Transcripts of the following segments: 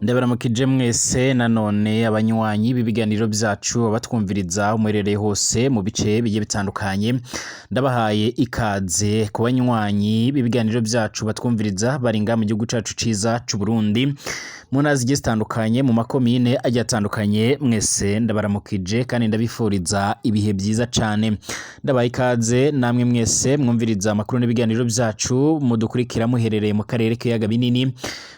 Ndabaramukije mwese nanone abanywanyi b'ibiganiro vyacu, abatwumviriza muherereye hose mu bice bigiye bitandukanye. Ndabahaye ikaze ku banywanyi b'ibiganiro vyacu batwumviriza bari ngaha mu gihugu cacu ciza c'Uburundi, mu ntara zigiye zitandukanye, mu makomine agiye atandukanye. Mwese ndabaramukije kandi ndabifuriza ibihe vyiza cane. Ndabaha ikaze namwe mwese mwumviriza amakuru n'ibiganiro vyacu, mudukurikira muherereye mu karere k'ibiyaga binini,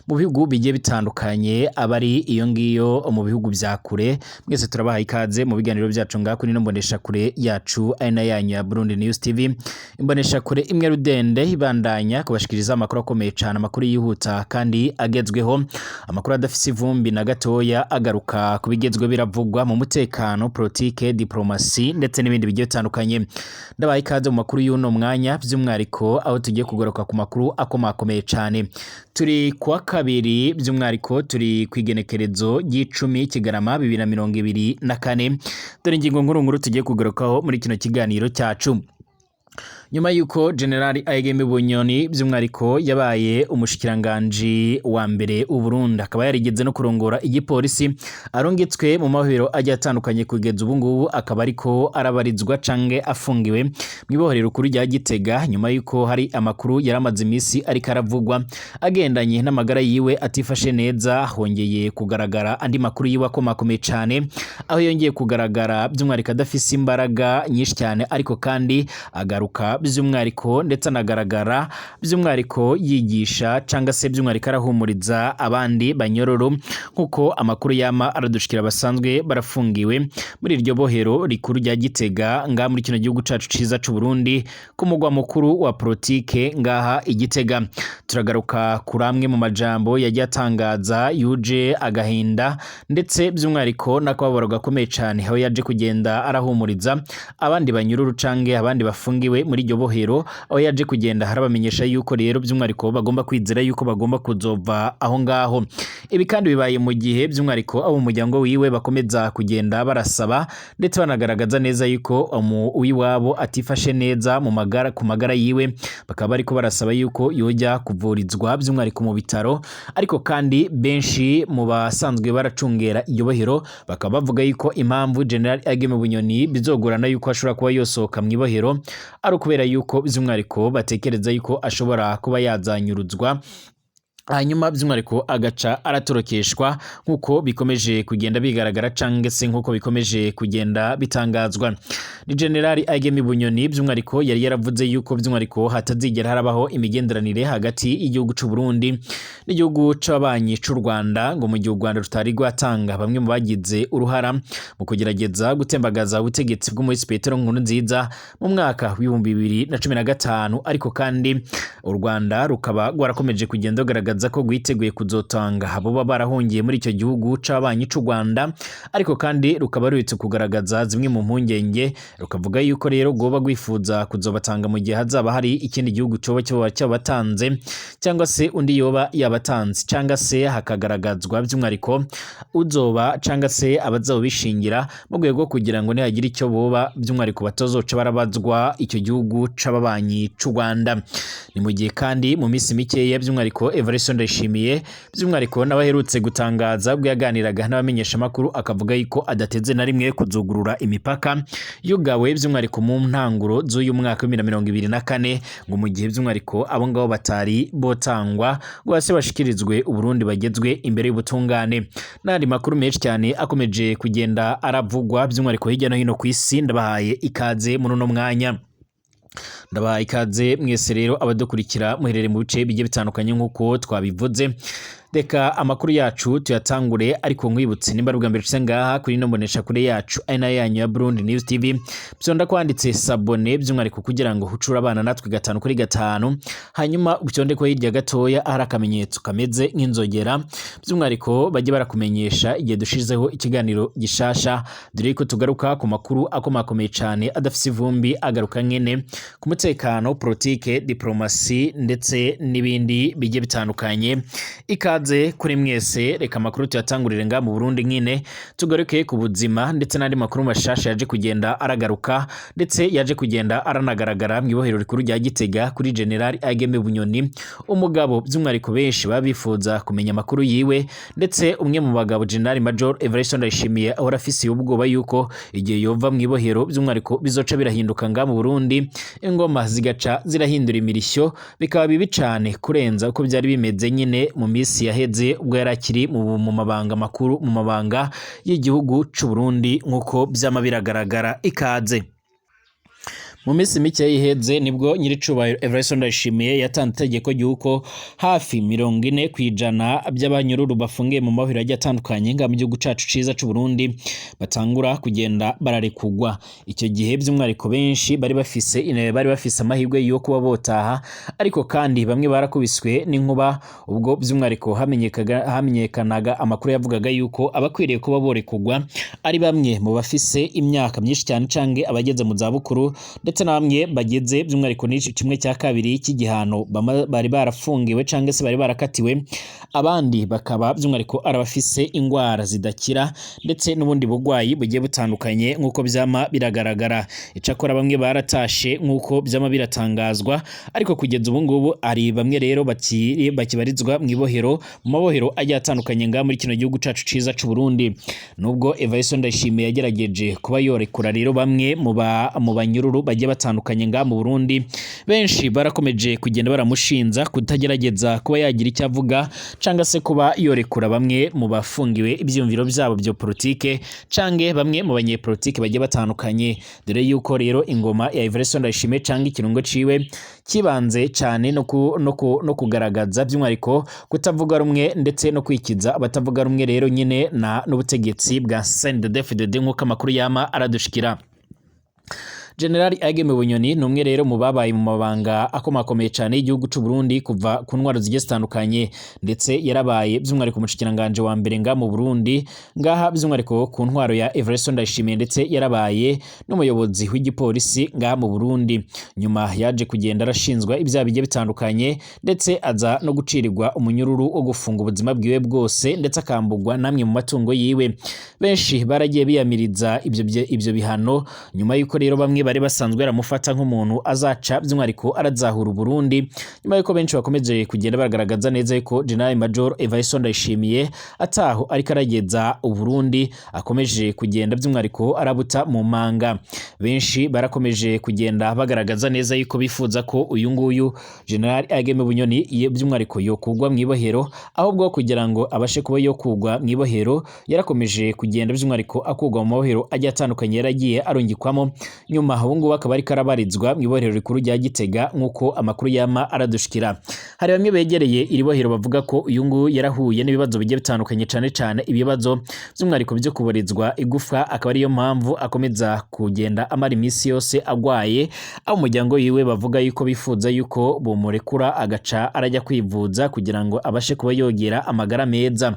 mu bihugu bigiye bitandukanye, abari iyo ngiyo mu bihugu vya kure. Mwese turabaha ikaze mu biganiro vyacu ngaha kuri ino mboneshakure yacu, ari na yanyu ya Burundi News TV, imboneshakure imwe rudende ibandanya kubashikiriza amakuru akomeye cane, amakuru yihuta kandi agezweho, amakuru adafise ivumbi na gatoya, agaruka ku bigezweho biravugwa mu mutekano, politike, diplomasi ndetse n'ibindi bigiye bitandukanye. Ndabaha ikaze mu makuru y'uno mwanya, vy'umwihariko aho tugiye kugaruka ku makuru akomakomeye cane. Turi kuwa kabiri, by'umwihariko turi kw'igenekerezo ry'icumi Kigarama 2024. Dore ingingo nkuru nkuru tugiye kugarukaho muri kino kiganiro cyacu. Nyuma yuko General Aigeme Bunyoni, by'umwihariko yabaye umushikiranganji wa mbere w'Uburundi, akaba yarigeze no kurongora igipolisi, arungitswe mu mahoro agiye atandukanye, kugeza ubu ngubu akaba ariko arabarizwa canke afungiwe mw'ibohero rikuru rya Gitega, nyuma yuko hari amakuru yaramaze imisi ariko aravugwa agendanye n'amagara yiwe atifashe neza, hongeye kugaragara andi makuru yiwe akomakomeye cane, aho yongeye kugaragara by'umwihariko adafise imbaraga nyinshi cyane, ariko kandi agaruka by'umwihariko ndetse anagaragara by'umwihariko yigisha canga se by'umwihariko arahumuriza abandi banyororo, nk'uko amakuru yama aradushikira basanzwe barafungiwe muri iryo bohero rikuru rya Gitega, ngaha muri kino gihugu cacu ciza c'u Burundi, ku mugwa mukuru wa politike ngaha i Gitega. Turagaruka kuri amwe mu majambo yagiye atangaza yuje agahinda ndetse by'umwihariko n'akababaro gakomeye cane, aho yaje kugenda arahumuriza abandi banyururu canke abandi bafungiwe muri iryo bohero, aho yaje kugenda harabamenyesha yuko rero by'umwihariko bagomba kwizera yuko bagomba kuzova aho ngaho. Ibi kandi bibaye mu gihe by'umwihariko abo mu muryango wiwe bakomeza kugenda barasaba ndetse banagaragaza neza yuko uwiwabo atifashe neza mu magara, ku magara yiwe, bakaba bariko barasaba yuko yoja kuvurizwa by'umwihariko mu bitaro. Ariko kandi benshi mu basanzwe baracungera iryo bohero bakaba bavuga yuko impamvu General Ageme Bunyoni bizogorana yuko ashobora kuba yosohoka mw'ibohero ari ukubera yuko by'umwihariko batekereza yuko ashobora kuba yazanyuruzwa, hanyuma by'umwihariko agaca aratorokeshwa, nk'uko bikomeje kugenda bigaragara canke se nk'uko bikomeje kugenda bitangazwa. Ni General Agemi Bunyoni by'umwihariko yari yaravuze yuko by'umwihariko hatazigera harabaho imigenderanire hagati y'igihugu c'u Burundi n'igihugu c'ababanyi c'u Rwanda, ngo mu gihe u Rwanda rutari rwatanga bamwe mu bagize uruhara mu kugerageza gutembagaza ubutegetsi bw'umuhisi Petero Nkurunziza mu mwaka w'2015. Ariko kandi u Rwanda rukaba rwarakomeje kugenda rugaragaza ko rwiteguye kuzotanga abo baba barahungiye muri icyo gihugu c'abanyi c'u Rwanda, ariko kandi rukaba ruherutse kugaragaza zimwe mu mpungenge, rukavuga yuko rero rwoba rwifuza kuzobatanga mu gihe hazaba hari ikindi gihugu coba coba cyabatanze, cyangwa se undi yoba yabatanze, cyangwa se hakagaragazwa by'umwihariko uzoba cyangwa se abazobishingira, mu rwego rwo kugira ngo nihagira icyo boba by'umwihariko batazoca barabazwa icyo gihugu c'ababanyi c'u Rwanda. Ni mu gihe kandi mu minsi mikeya by'umwihariko Evariste Ndayishimiye by'umwihariko nawe aherutse gutangaza ubwo yaganiraga n'abamenyeshamakuru, akavuga yuko adateze na rimwe kuzugurura imipaka yugawe by'umwihariko mu ntanguro z'uyu mwaka wa 2024, ngo mu gihe by'umwihariko abo ngabo batari botangwa ngo base bashikirizwe Uburundi bagezwe imbere y'ubutungane. N'andi makuru menshi cyane akomeje kugenda aravugwa by'umwihariko hirya no hino ku isi, ndabahaye ikaze muri uno mwanya. Ndabahaye ikaze mwese rero abadukurikira muherereye mu bice bigiye bitandukanye nk'uko twabivuze. Reka amakuru yacu tuyatangure, ariko nkwibutse nimba ari ubwa mbere ucitse ngaha kuri ino mboneshakure yacu ari nayo yanyu ya Burundi News TV, byonda kwanditse s'abonner by'umwihariko kugira ngo ucure abana natwe gatanu kuri gatanu, hanyuma ubyonde ko hirya gatoya hari akamenyetso kameze nk'inzogera, by'umwihariko bajye barakumenyesha igihe dushizeho ikiganiro gishasha. Dore ko tugaruka ku makuru akomakomeye cane adafise ivumbi, agaruka nkene ku mutekano, politike, diplomasi ndetse n'ibindi bigiye bitandukanye. Ikaze. Ikaze kuri mwese, reka amakuru tuyatangurire nga mu Burundi nyine, tugaruke ku buzima ndetse n'andi makuru mashasha yaje kugenda aragaruka ndetse yaje kugenda aranagaragara mu ibohero rikuru rya Gitega kuri General Ageme Bunyoni, umugabo by'umwihariko benshi baba bifuza kumenya amakuru yiwe, ndetse umwe mu bagabo General Major Evariste Ndayishimiye ahora afise ubwoba yuko igihe yova mu ibohero by'umwihariko bizoca birahinduka nga mu Burundi, ingoma zigaca zirahindura imirishyo, bikaba bibi cane kurenza uko byari bimeze nyine mu minsi yaheze ubwo yari akiri mu mabanga makuru, mu mabanga y'igihugu c'u Burundi nk'uko vyama biragaragara. Ikaze. Mu minsi mike iheze nibwo nyiricubahiro Evariste Ndayishimiye yatanze itegeko ry'uko hafi 40% by'abanyururu bafungiye mu mahoro agiye atandukanye nga mu gihugu cacu ciza c'u Burundi batangura kugenda bararekugwa. Icyo gihe by'umwihariko benshi bari bafise amahirwe yo kuba botaha, ariko kandi bamwe barakubiswe n'inkuba ubwo by'umwihariko hamenyekanaga amakuru yavugaga yuko abakwiriye kuba borekugwa ari bamwe mu bafise imyaka myinshi cyane canke abageze mu zabukuru, ndetse na bamwe bageze by'umwihariko n'ici kimwe cya kabiri cy'igihano bari barafungiwe canke se bari barakatiwe, abandi bakaba by'umwihariko ari abafise ingwara zidakira ndetse n'ubundi burwayi bugiye butandukanye nk'uko vyama biragaragara. Icakora bamwe baratashe nk'uko vyama biratangazwa, ariko kugeza ubu ngubu ari bamwe rero bakibarizwa mu ibohero, mu mabohero agiye atandukanye ngaha muri kino gihugu cacu ciza c'u Burundi. Nubwo Evariste Ndayishimiye yagerageje kuba yorekura rero bamwe mu banyururu bagiye batandukanye ngaha mu Burundi, benshi barakomeje kugenda baramushinza kutagerageza kuba yagira icyo avuga canga se kuba yorekura bamwe mu bafungiwe ivyiyumviro vyabo vya politike canke bamwe mu banyepolitike bagiye batandukanye, dore yuko rero ingoma ya Evariste Ndayishimiye canke ikirungo ciwe kibanze cane no kugaragaza by'umwihariko kutavuga rumwe ndetse no kwikiza abatavuga rumwe rero nyine na n'ubutegetsi bwa CNDD-FDD nk'uko amakuru yama aradushikira. General Ageme Bunyoni ni umwe rero mu babaye mu mabanga akomakomeye cyane y'igihugu c'u Burundi kuva ku ntwaro zigiye zitandukanye, ndetse yarabaye by'umwihariko umushikiranganje wa mbere nga mu Burundi ngaha by'umwihariko ku ntwaro ya Evariste Ndayishimiye, ndetse yarabaye n'umuyobozi w'igipolisi ngaha mu Burundi. Nyuma yaje kugenda arashinzwa ibyaha bigiye bitandukanye, ndetse aza no gucirirwa umunyururu wo gufunga ubuzima bwiwe bwose, ndetse akambugwa namwe mu matungo yiwe. Benshi baragiye biyamiriza ivyo bihano, nyuma yuko rero bamwe bari basanzwe baramufata nk'umuntu azaca by'umwihariko arazahura Burundi, nyuma yuko benshi bakomeje kugenda bagaragaza neza yuko General Major Evariste Ndayishimiye ataho ariko arageza Uburundi, akomeje kugenda by'umwihariko arabuta mu manga. Benshi barakomeje kugenda bagaragaza neza yuko bifuza ko uyu nguyu General Ageme Bunyoni by'umwihariko yo kugwa mu ibohero, ahubwo kugira ngo abashe kuba yo kugwa mu ibohero yarakomeje kugenda by'umwihariko akugwa mu mabohero agiye atandukanye yaragiye arungikwamo. Nyuma ubu ngubu akaba ariko arabarizwa mu ibohero rikuru rya Gitega nk'uko amakuru yama aradushikira. Hari bamwe begereye iri bohero bavuga ko uyu nguyu yarahuye n'ibibazo bigiye bitandukanye, cane cane ibibazo by'umwihariko byo kuburizwa igufwa, akaba ariyo mpamvu akomeza kugenda amara iminsi yose agwaye, aho umuryango wiwe bavuga yuko bifuza yuko bomurekura agaca arajya kwivuza kugira ngo abashe kuba yogera amagara meza.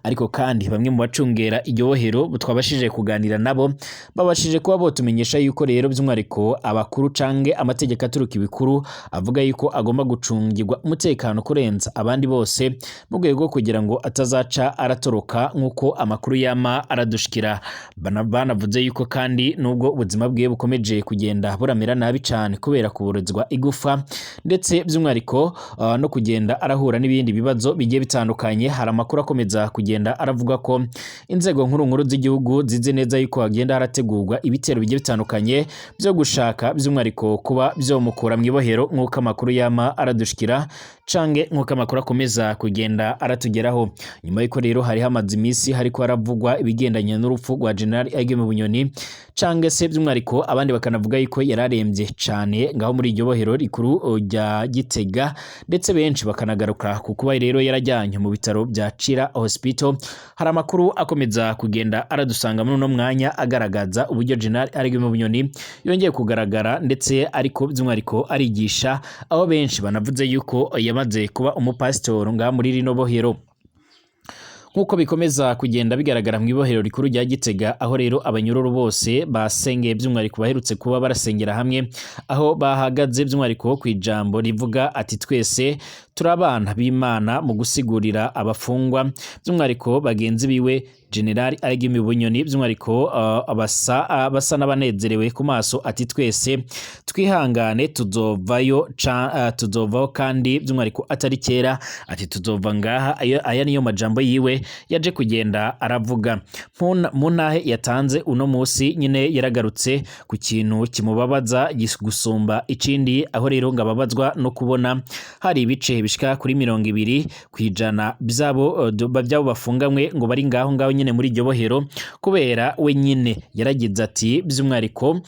Ariko kandi bamwe mu bacungera iryo bohero twabashije kuganira nabo babashije kuba botumenyesha yuko rero by'umwihariko abakuru canke amategeko aturuka ibikuru avuga yuko agomba gucungirwa umutekano kurenza abandi bose, mu rwego rwo kugira ngo atazaca aratoroka nk'uko amakuru yama aradushikira. Banavuze yuko kandi nubwo ubuzima bwiwe bukomeje kugenda buramera nabi cane kubera kuburizwa igufa, ndetse by'umwihariko no kugenda arahura n'ibindi bibazo bigiye bitandukanye, hari amakuru akomeza kugenda aravuga ko inzego nkuru nkuru z'igihugu zizi neza yuko hagenda harategurwa ibitero bigiye bitandukanye byo gushaka by'umwihariko kuba byomukura mu ibohero, nk'uko amakuru yama aradushikira canke nk'uko amakuru akomeza kugenda aratugeraho. Nyuma y'uko rero hari hamaze iminsi hariko haravugwa ibigendanye n'urupfu rwa General Ageme Bunyoni, canke se by'umwihariko abandi bakanavuga yuko yararembye cane ngaho muri iryo bohero rikuru rya Gitega, ndetse benshi bakanagaruka ku kuba rero yarajyanywe mu bitaro bya Chira Hospital, hari amakuru akomeza kugenda aradusanga muri uno mwanya agaragaza uburyo General Ageme Bunyoni yongeye kugaragara, ndetse ariko by'umwihariko arigisha, aho benshi banavuze yuko yamaze kuba umupasitori ngaha muri rino bohero. Nk'uko bikomeza kugenda bigaragara mu ibohero rikuru rya Gitega, aho rero abanyururu bose basengeye, by'umwihariko baherutse kuba barasengera hamwe, aho bahagaze by'umwihariko ku ijambo rivuga ati twese turi abana b'Imana, mu gusigurira abafungwa by'umwihariko bagenzi biwe, General Alain Bunyoni by'umwihariko basa n'abanezerewe ku maso, ati twese twihangane tuzovayo, tuzovaho kandi by'umwihariko atari kera, ati tuzova ngaha. Aya niyo majambo yiwe yaje kugenda aravuga mu ntahe yatanze uno musi. Nyine yaragarutse ku kintu kimubabaza gusumba ikindi, aho rero ngo ababazwa no kubona hari ibice bishika kuri 20% byabo bafunganywe ngo bari ngaho ngaho nyine muri iryo bohero kubera we nyine. Yaragize ati by'umwihariko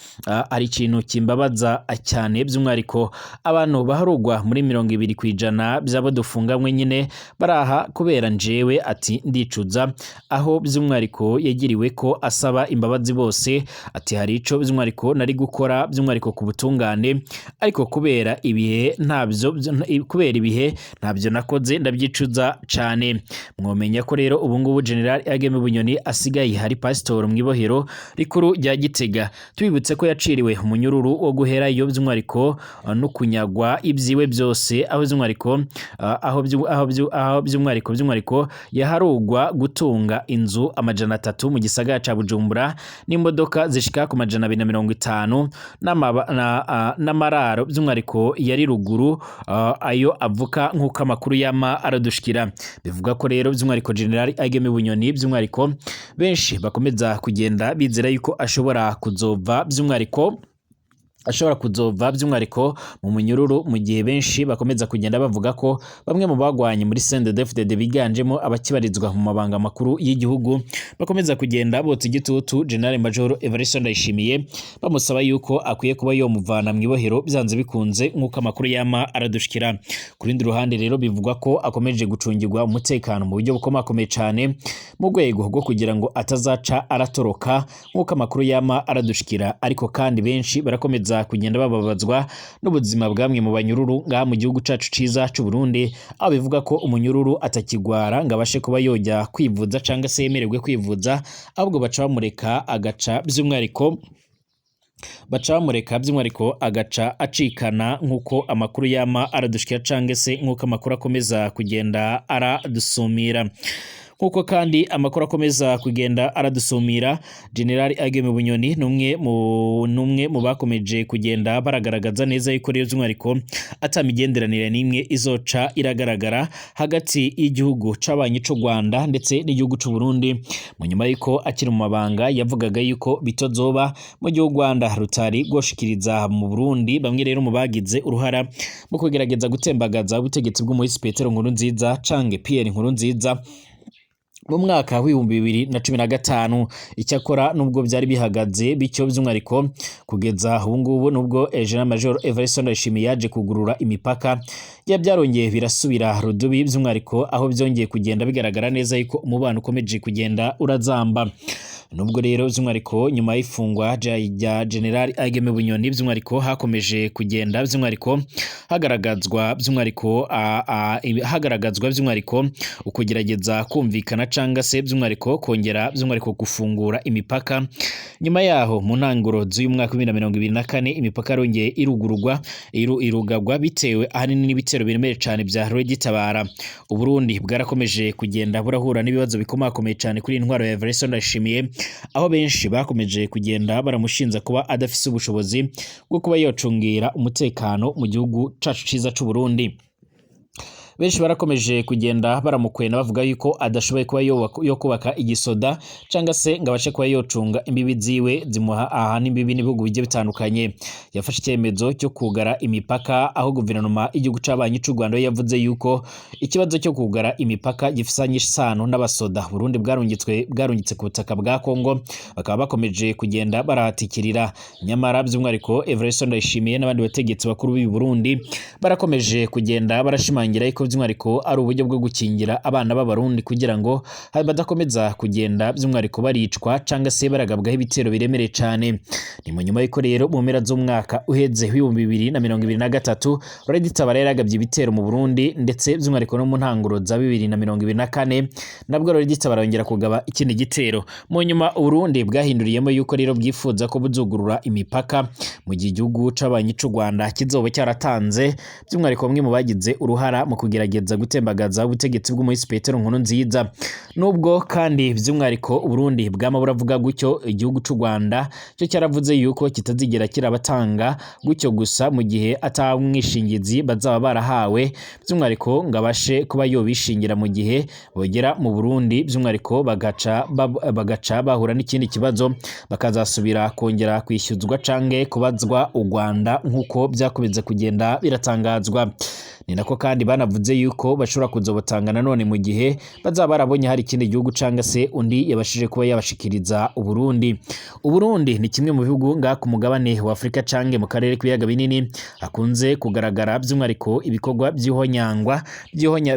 hari ikintu kimbabaza cyane, by'umwihariko abantu baharugwa muri 20% by'abo dufunganywe nyine baraha kubera njewe, ati ndicuza, aho by'umwihariko yagiriwe ko asaba imbabazi bose, ati hari ico by'umwihariko nari gukora by'umwihariko ku butungane, ariko kubera ibihe ntabyo nakoze, ndabyicuza cane. Mwomenya ko rero ubu ngubu General Ageme Bunyoni asigaye hari pasitoro mu ibohero rikuru rya Gitega. Tubibutse ko yaciriwe umunyururu wo guherayo by'umwihariko no kunyagwa ibyiwe byose, aho by'umwihariko aho by'umwihariko yaharugwa gutunga inzu 300 mu gisagara ca Bujumbura n'imodoka zishika ku 250 n'amararo by'umwihariko yari ruguru ayo avuka, nk'uko amakuru yama aradushikira. Bivuga ko rero by'umwihariko General Ageme Bunyoni by'umwihariko benshi bakomeza kugenda bizera yuko ashobora kuzova by'umwihariko mu munyururu, mu gihe benshi bakomeza kugenda bavuga ko bamwe mu bagwanye muri CNDD-FDD biganjemo abakibarizwa mu mabanga makuru y'igihugu bakomeza kugenda botsa igitutu General Major Evariste Ndayishimiye, bamusaba yuko akwiye kuba yomuvana mu ibohero byanze bikunze, nk'uko amakuru yama aradushikira. Ku rundi ruhande rero bivugwa ko akomeje gucungirwa umutekano mu buryo bukomakomeye cane, mu rwego rwo kugira ngo atazaca aratoroka, nk'uko amakuru yama aradushikira. Ariko kandi benshi barakomeza kugenda bababazwa n'ubuzima bwamwe mu banyururu ngaha mu gihugu cacu ciza c'u Burundi, aho bivuga ko umunyururu atakigwara ngo abashe kuba yojya kwivuza canga se yemererwe kwivuza, ahubwo baca bamureka agaca by'umwihariko agaca acikana, nk'uko amakuru yama aradushikira cange se nk'uko amakuru akomeza kugenda aradusumira. Nk'uko kandi amakuru akomeza kugenda aradusumira, General Ageme Bunyoni numwe mu bakomeje kugenda baragaragaza neza yuko rero by'umwihariko atamigenderanire n'imwe izoca iragaragara hagati y'igihugu c'abanyi c'u Rwanda ndetse n'igihugu c'u Burundi, mu nyuma yuko akiri mu mabanga yavugaga yuko bitozoba mu gihe u Rwanda rutari rwoshikiriza mu Burundi bamwe rero mu bagize uruhara mu kugerageza gutembagaza ubutegetsi bw'umuhisi Petero Nkurunziza canke Pierre Nkurunziza mu mwaka w'2015. Icyakora nubwo byari bihagaze bityo by'umwihariko kugeza ubu ngubu, nubwo General Major Evariste Ndayishimiye yaje kugurura imipaka, ya byarongeye birasubira rudubi, by'umwihariko aho byongeye kugenda bigaragara neza yuko umubano ukomeje kugenda urazamba. Nubwo rero by'umwihariko nyuma y'ifungwa rya General Ageme Bunyoni by'umwihariko hakomeje kugenda by'umwihariko hagaragazwa by'umwihariko ukugerageza kumvikana canga se by'umwihariko kongera by'umwihariko gufungura imipaka, nyuma yaho mu ntangiro z'uyu mwaka wa 2024 imipaka yarongeye irugurugwa irugagwa bitewe ahanini n'ibitero biremereye cyane bya Red Tabara. Uburundi bwarakomeje kugenda burahura n'ibibazo bikomakomeye cyane kuri intwaro ya Evariste Ndayishimiye, aho benshi bakomeje kugenda baramushinza kuba adafise ubushobozi bwo kuba yocungira umutekano mu gihugu cacu ciza c'u Burundi. Benshi barakomeje kugenda baramukwena bavuga yuko adashoboye kuba yo kubaka igisoda canga se ngo abashe kuba yocunga imbibi ziwe zimuha aha n'imbibi n'ibihugu bigiye bitandukanye. Yafashe icyemezo cyo kugara imipaka, aho guverinoma y'igihugu c'abanyi c'u Rwanda yavuze yuko ikibazo cyo kugara imipaka gifisanye isano n'abasoda Burundi bwarungitse ku butaka bwa Kongo, bakaba bakomeje kugenda barahatikirira. Nyamara by'umwihariko Evariste Ndayishimiye n'abandi bategetsi bakuru b'i Burundi barakomeje kugenda barashimangira yuko yuko by'umwihariko ari uburyo bwo gukingira abana b'Abarundi kugira ngo badakomeza kugenda by'umwihariko baricwa canga se baragabwaho ibitero biremereye cane. Ni mu nyuma y'uko rero mu mpera z'umwaka uheze w'2023 Red Tabara yaragabye ibitero mu Burundi, ndetse by'umwihariko no mu ntanguro za 2024 nabwo Red Tabara yongera kugaba ikindi gitero. Mu nyuma Uburundi bwahinduriyemo yuko rero bwifuza ko buzugurura imipaka mu gihe igihugu c'abanyi c'u Rwanda kizoba cyaratanze by'umwihariko bamwe mu bagize uruhara mu kugerageza gutembagaza ubutegetsi bw'umuhisi Petero Nkurunziza. Nubwo kandi by'umwihariko Uburundi bwama buravuga gutyo, igihugu c'u Rwanda cyo cyaravuze yuko kitazigera kirabatanga gutyo gusa mu gihe ata mwishingizi bazaba barahawe, by'umwihariko ngo abashe kuba yobishingira mu gihe bogera mu Burundi, by'umwihariko bagaca bahura n'ikindi kibazo bakazasubira kongera kwishyuzwa canke kubazwa u Rwanda nk'uko byakomeza kugenda biratangazwa. Ni nako kandi banavuze yuko bashobora kuzobatanga nanone mu gihe bazaba barabonye hari ikindi gihugu canga se undi yabashije kuba yabashikiriza Uburundi. Uburundi ni kimwe mu bihugu ngaha ku mugabane wa Afrika canke mu karere k'ibiyaga binini hakunze kugaragara by'umwihariko ibikorwa by'ihonyangwa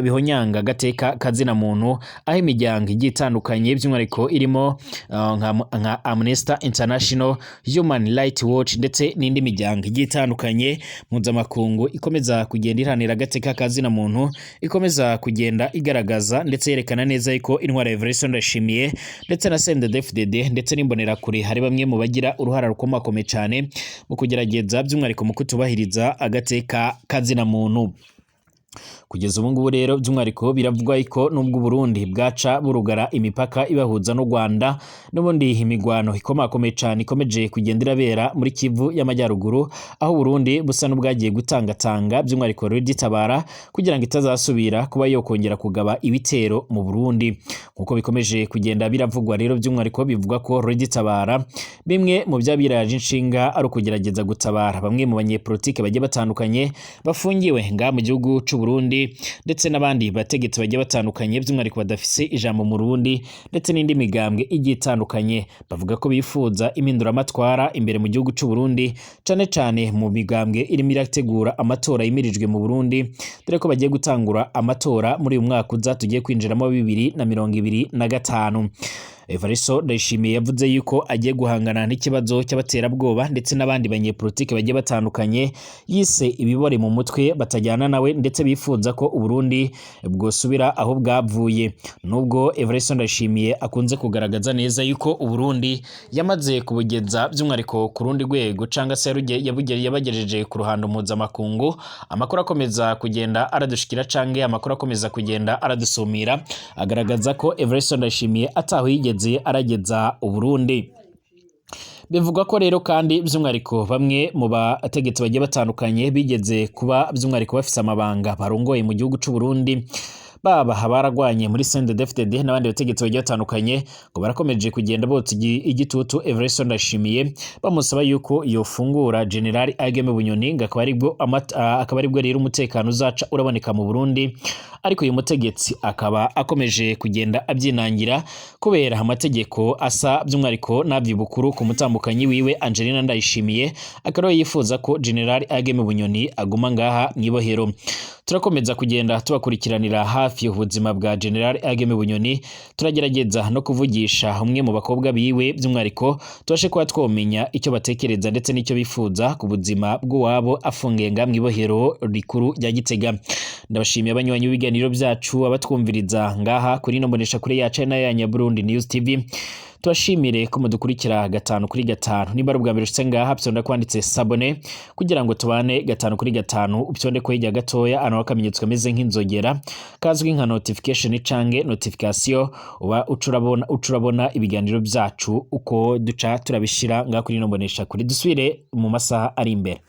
bihonyanga agateka kazina muntu, aho imiryango igiye itandukanye by'umwihariko irimo nka Amnesty International, Human Rights Watch ndetse n'indi miryango igiye itandukanye mpuzamakungu ikomeza kugenda iharanira agateka kazina muntu, ikomeza kugenda igaragaza ndetse yerekana neza yuko intwara ya Evariste Ndayishimiye ndetse na CNDD-FDD ndetse n'imbonerakure hari bamwe mu bagira uruhara rukomakomeye cyane mu kugerageza by'umwihariko mu kutubahiriza agateka kazina muntu. Kugeza ubu ngubu rero by'umwihariko biravugwa ko nubwo Burundi bwaca burugara imipaka ibahuza n'u Rwanda, n'ubundi imigwano ikomakomeye cyane ikomeje kugenda irabera muri Kivu y'Amajyaruguru, aho Burundi busa n'ubwagiye gutangatanga by'umwihariko Red Tabara kugira ngo itazasubira kuba yokongera kugaba ibitero mu Burundi. Nkuko bikomeje kugenda biravugwa rero by'umwihariko bivugwa ko Red Tabara bimwe mu byabiraje inshinga ari ukugerageza gutabara bamwe mu banyepolitike bagiye batandukanye bafungiwe ngaha mu gihugu c'u Burundi, ndetse n'abandi bategetsi bagiye batandukanye by'umwihariko badafise ijambo mu Burundi, ndetse n'indi migambwe igiye itandukanye. Bavuga ko bifuza impinduramatwara imbere mu gihugu c'u Burundi, cane cane mu migambwe irimo irategura amatora yimirijwe mu Burundi, dore ko bagiye gutangura amatora muri uyu mwaka uza tugiye kwinjiramo 2025. Evaristo Ndayishimiye yavuze yuko agiye guhangana n'ikibazo cy'abaterabwoba ndetse n'abandi banyepolitike bagiye batandukanye yise ibibore mu mutwe batajyana nawe, ndetse bifuza ko Uburundi bwosubira aho bwavuye. Nubwo Evaristo Ndayishimiye akunze kugaragaza neza yuko Uburundi yamaze kubugeza by'umwihariko ku rundi rwego canga se yabagejeje ku ruhando mpuzamakungu, amakuru akomeza kugenda aradushikira canke amakuru akomeza kugenda aradusumira agaragaza ko Evaristo Ndayishimiye ataho yigeze arageza Uburundi. Bivugwa ko rero kandi by'umwihariko bamwe mu bategetsi bagiye batandukanye bigeze kuba by'umwihariko bafise amabanga barongoye mu gihugu c'u Burundi, baba baragwanye muri CNDD-FDD n'abandi bategetsi bagiye batandukanye, ngo barakomeje kugenda botsa igitutu Evariste Ndayishimiye bamusaba yuko yofungura General Ageme Bunyoni, ngo akaba aribwo rero umutekano uzaca uraboneka mu Burundi. Ariko uyu mutegetsi akaba akomeje kugenda abyinangira kubera amategeko asa by'umwihariko n'avyibukuru ku mutambukanyi wiwe Angelina Ndayishimiye, akaba yifuza ko General Ageme Bunyoni aguma ngaha mw'ibohero. Turakomeza kugenda tubakurikiranira hafi ubuzima bwa General Ageme Bunyoni, turagerageza no kuvugisha umwe mu bakobwa biwe by'umwihariko tubashe kuba twomenya icyo batekereza ndetse n'icyo bifuza ku buzima bw'uwabo afungiye ngaha mw'ibohero rikuru rya Gitega. Ndabashimiye abanywanyi b'ibiganiro byacu abatwumviriza ngaha kuri ino mbonesha kure yacu na ya Burundi News TV. Tubashimire ko mudukurikira 5 kuri 5. Niba ari ubwa mbere ushitse ngaha, upyonda kwanditse s'abonner kugira ngo tubane 5 kuri 5, upyonde ko hirya gatoya ano akamenyetso kameze nk'inzogera kazwi nka notification canke notification, uba ucurabona ibiganiro byacu uko duca turabishira ngaha kuri ino mbonesha kure. Dusubire mu masaha ari imbere.